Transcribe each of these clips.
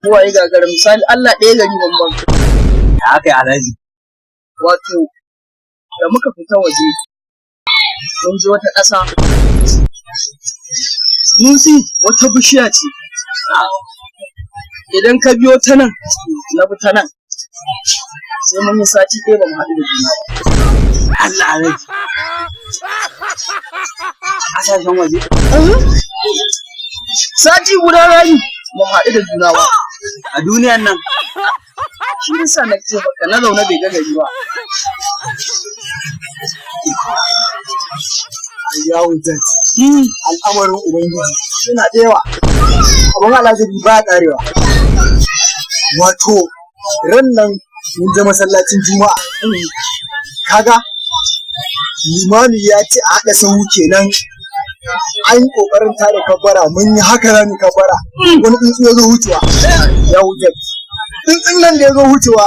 Buwaye gagara misali, Allah ɗaya gari bambam. Ya aka yi, Alhaji? Wato da muka fita waje, mun je wata ƙasa. Sunusi, wata bishiya ce. Idan ka biyo ta nan, na bi ta nan, sai mun yi sati ɗaya ba mu haɗu da juna ba. Allah, Alhaji. Ƙasashen waje. Sati guda rani ba mu haɗu da juna ba. A duniyan nan. Shi yasa na ce maka na zaune bai ga gari ba. Yawo jet. Al'amarin Ubangiji suna da yawa. Abin alajabi ba karewa. Wato, ran nan mun je masallacin Juma'a. Kaga, limami ya ce a haɗa sahu kenan. An yi ƙoƙarin tada kabbara, mun yi haka za mu kabbara. Wani tsuntsu ya zo wucewa. Ya wuce. Tsuntsun nan da ya zo wucewa,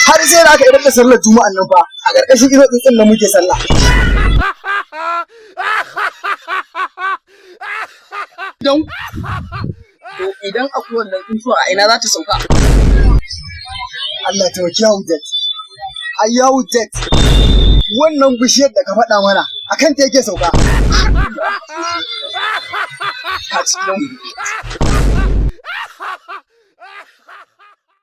har sai da aka idar da sallar Juma'an nan fa, a ƙarƙashin ido tsuntsun nan muke sallah. Don to idan akwai wannan tsuntsuwa, a ina za ta sauka? Allah taimaki yawo jet. Ai yawo jet. Wannan bishiyar da ka faɗa mana, a kan ta yake sauka. A cikin